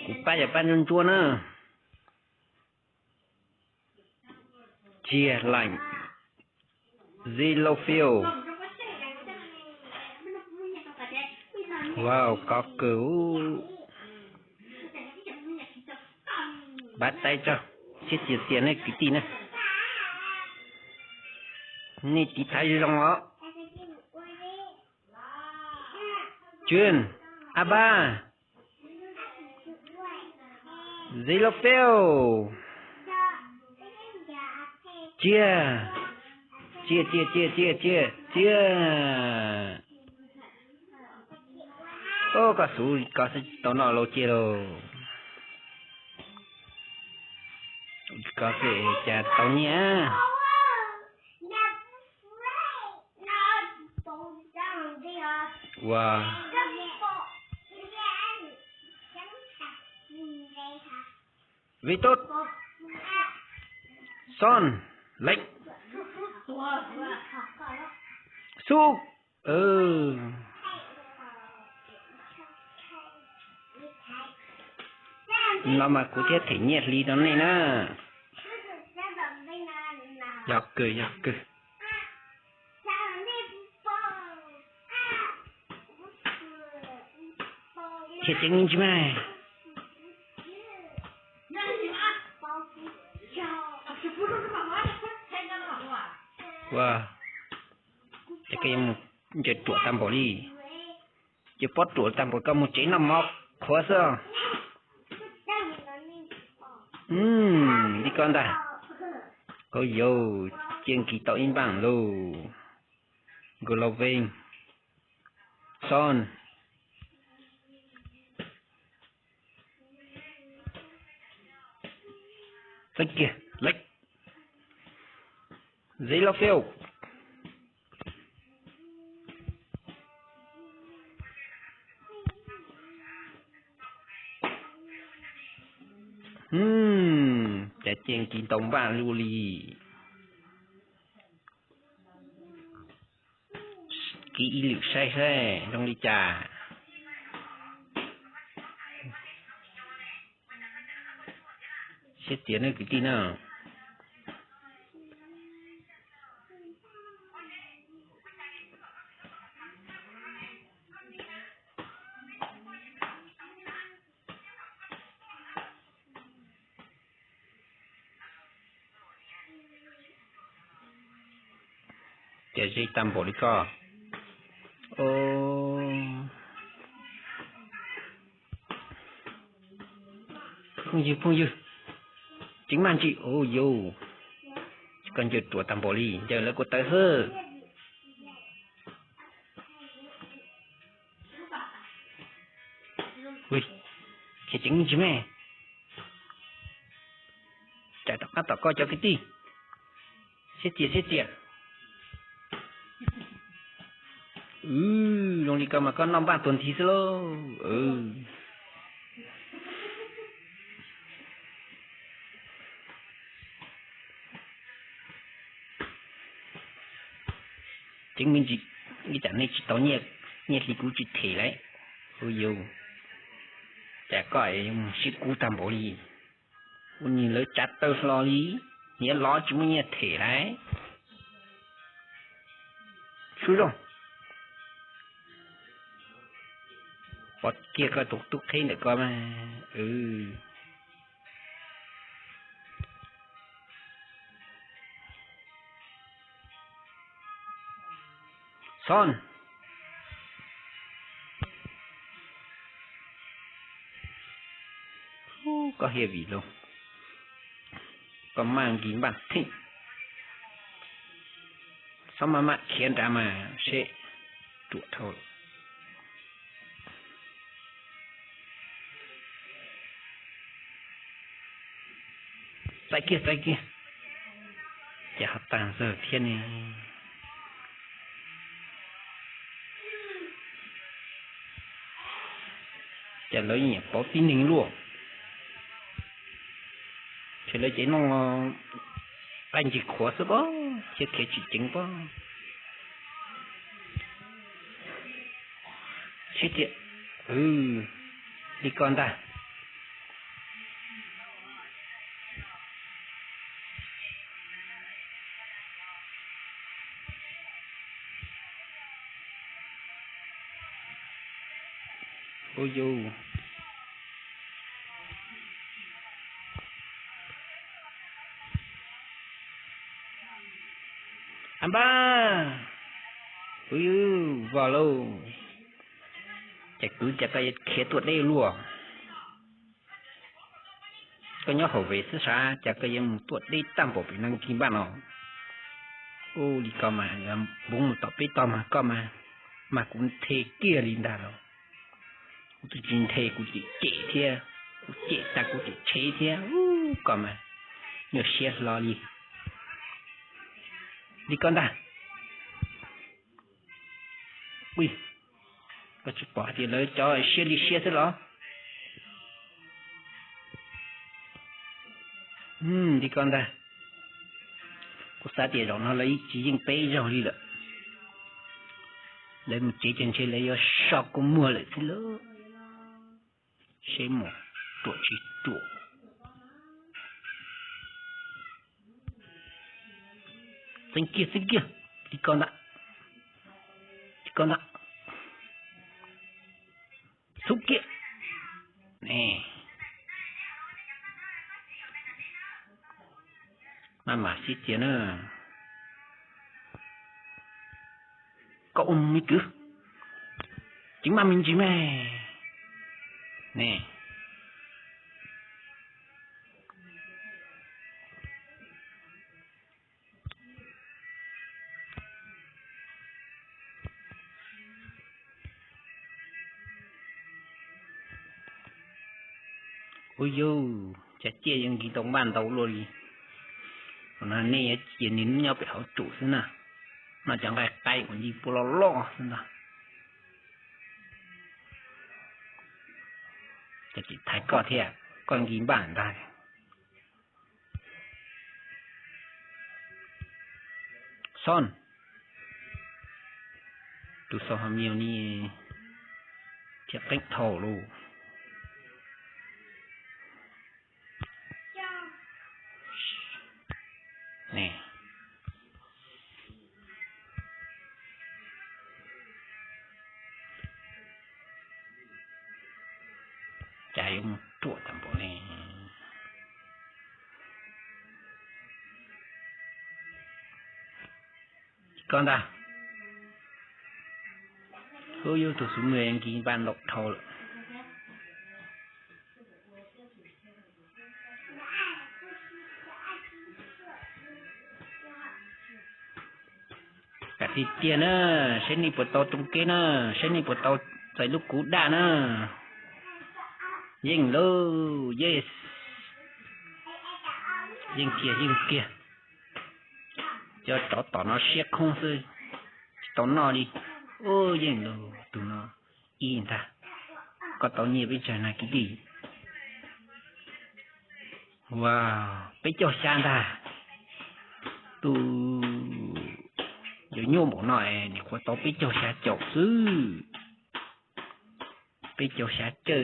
Kuv pab yog pab ntsuab ntsuab na. Tsiag laim. Zilofil. Wow, kov kawg. Npaj taib tso, siab txias txias nej kwv tij na. Nej tiv thaiv zoo os. Jun, Ab Paj, Zilofil. Tsiag, tsiag, tsiag, tsiag, tsiag, tsiag, tsiag. Koj xub koj xwb tsis tau noj lauj, tsiag lauj. Koj xwb cas tau nyiaj. Ua, Vitus, Son, Lej, Xub. No mas kuv thiaj them nyiaj hli rau nej na. Yog kawg, yog kawg. Thiaj ceeb ntsis mas. Ua, ces koj yuav mus ncaws ruam tag npaum li. Ces pob ruam tag npaum koj mus tsev noj mov qhuav xwb. Li koj ntag. Au yau, cia nkis tau ib npaaj lauj. Nkaus los ve. Son. Txeeb kiag, Lej. Zilofil. Cas cia nkis ntau npaj luaj li. Kis ib lwm saib saib zoo li cas. Siab txias nej kwv tij na. Cas ze tag npaum li koj. Phooj ywg, phooj ywg, ceev maj ntsis. Au yau, koj ncaws ruam tag npaum li, ncaws lawv kuv tawv xwb. Ces ceev ntsis me. Cas tom qab tom koj cov kwv tij. Siab txias, siab txias. Zoo li koj mas koj noj npaj tuag nthi xwb lauj. Ceev me ntsis, ib tsam nej tsis tau nyiaj hli kuv tsis them lauj. Ua yau, cas koj yuav mus sib kub tag npaum li. Ua nws lawv tsav taw hlo li, niam lov tsis muaj nyiaj them lauj. Sub zoo. Pov kiag koj tus tub qheb ntawm koj mas. Xon. Koj hiav vim lauj, koj maj nkis npaj theej. Txhob maj maj khiav nrad mas seb ruam dhau. Txaij kiag, txaij kiag. Ces ho tag zawg thiab ne. Ces lawv nyiam pauv tib neeg luaj. Ces lawv ces noj qaij ntsis qhuav xwb pob, thiab khiav tsis ceev pob. Ib tiag, li ko ntag. Ub yus, a npab, ub yus, vos lauj, ces kwv cas koj yuav khiav tuaj deb luaj. Koj nyob hauv vev xwb sav, cas koj yuav mus tuaj deb tag npaum pem no nkig npaj no. Ub, li ko mas npov mus tom peb tog mas koj mas, mas kuv nthe kiag li ntag los. Kuv twb tsis nthe kuv tseem cem thiab, kuv cem tag kuv tseem tshev thiab. Ub, koj mas nyuaj siab hlo li. Li ko ntag. Ui, koj tsis pom hais tias lawv cov siab li siab xwb los? Li ko ntag. Kuv xav tias zaum no lawv tsis yeej peb zaug li lawm. Lawv mus tsev ces ntshe lawv yuav so kua muag lawm xwb lauj. Seb mus ruam tsis ruam. Txeeb kiag, txeeb kiag, li ko ntag, li ko ntag, xub kiag. Maj mam sib txias na. Koj ua mus me kwv, tsis maj me ntsis me ne. Ub yus, cas ciaj yuav nkig tau npaj ntau luaj li. Thaum no nej yuav cia nws nyob pem hauv tsuas xwb na. Noj cov nqaij qaib uas ncig puab loj loj xwb ntag. Ces tsis thaiv koj thiab, koj nkig npaj ntag. Xon, tus xon hauv mios ni, thiab qeeb dhau lauj. Cas yuav mus ruam tag npaum li. Koj ntag. Ub yus, tus xub mios nkig npaj ntau dhau lawm. Kam tiag tiag na, saib nej puas tau rooj keb na, saib nej puas tau txais lub kub daj na. Yeej lauj, yes. Yeej kiag, yeej kiag. Cov tsov tom no siab khoob xwb, tsis tau noj li. Ub, yeej lauj, tus no ib ntag. Koj tau nyiaj peb tsawg na kwv tij? Ua, peb caug xya ntag. Tus yuav nyuaj npaum no es nim qhuav tau peb caug xya caum xwb. Peb caug xya caum